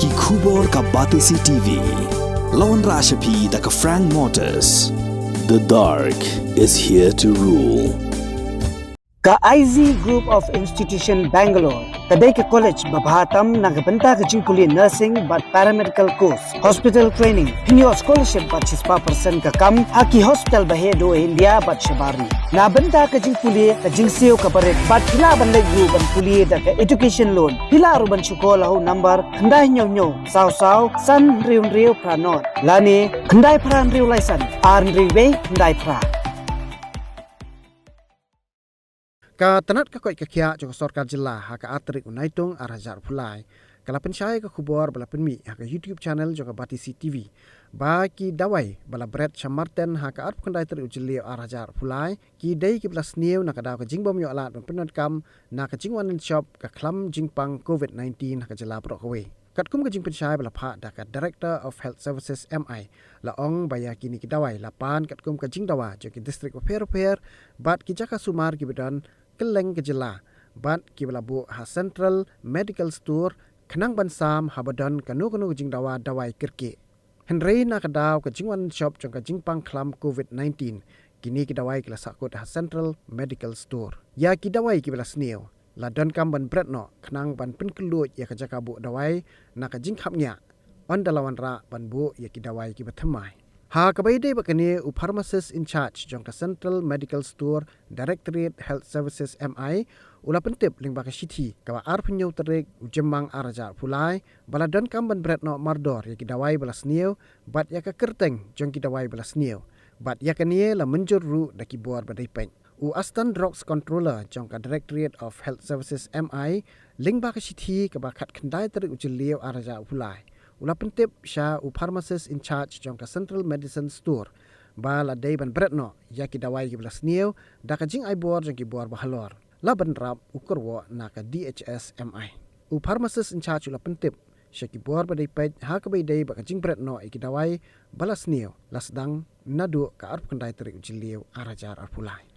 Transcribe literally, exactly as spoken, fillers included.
Ki khubor ka Batesi T V. La wanrah sha phi da ka Frank Motors. The dark is here to rule. Ka I Z Group of Institution Bangalore ka dei ka college ba bha tam na ka bynta ka jingpule nursing bad paramedical course, hospital training, pynïoh scholarship bad shispah percent ka kam ha ki hospital ba heh duh India bad shabar ri. Na bynta ka jingpule, ka jingsiew kaba rit bad phi lah ban leit ruh ban pule da ka education loan. Phi lah ruh ban shu call ha u number khyndai hynñiew hynñiew saw saw san hynriew hynriew phra nod lane khyndai phra hynriew lai san ar hynriew wei khyndai phra. Ka tnat ka koit ka khiah jong ka sorkar jylla ha ka ar tarik u Naitung ar hajar arphew lai ka la pynshai ka khubor ba la pynmih ha ka YouTube channel jong ka Batesi T V ba ki dawai ba la bret sha marten ha ka arphew khyndai tarik u Jylliew ar hajar arphew lai ki dei kiba la sniew na ka daw ka jingbym ïoh lad ban pyndonkam na ka jingwan shop ka khlam jingpang covid nineteen ha ka jylla baroh kawei. Katkum ka jingpynshai ba la phah da ka Director of Health Services M I, la ong ba ïa kine ki dawai la pan katkum ka jingdawa jong ki district bapher bapher bad ki jaka sumar kiba don kylleng ka jylla bad kiba la buh ha Central Medical Store khnang ban sam haba don kano kano ka jingdawa dawai kyrkieh. Hynrei na ka daw ka jingwan shop jong ka jingpang khlam covid nineteen, kine ki dawai ki la sahkut ha Central Medical Store. Ïa ki dawai kiba la sniew la donkam ban bret noh khnang ban pynkylluid ïa ka jaka buh dawai na ka jingkhapngiah, ynda la wanrah ban buh ïa ki dawai kiba thymmai. Ha kaba ïadei bad kane, u pharmacist in charge jong ka Central Medical Store, Directorate Health Services M I, u la pyntip lyngba ka shithi kaba arphew hynñiew tarik u Jymmang ar hajar arphew lai ba la donkam ban bret noh mardor ïa ki dawai ba la sniew bad ïa ka kyrteng jong ki dawai ba la sniew. Bad ïa kane la mynjur ruh da ki bor ba dei peit. U Assistant Drugs Controller jong ka Directorate of Health Services M I, lyngba ka shithi kaba khatkhyndai tarik u Jylliew ar hajar arphew lai, u la pyntip sha u pharmacist in charge jong ka Central Medicine Store ba la dei ban bret noh ïa ki dawai kiba la sniew da ka jingai bor jong ki bor ba halor, la bynrap u kyrwoh na ka D H S M I. U pharmacist in charge u la pyntip sha ki bor ba dei peit ha kaba ïadei bad ka jingbret noh ïa ki dawai ba la sniew la sdang naduh ka arphew khyndai tarik u Jylliew ar hajar arphew lai.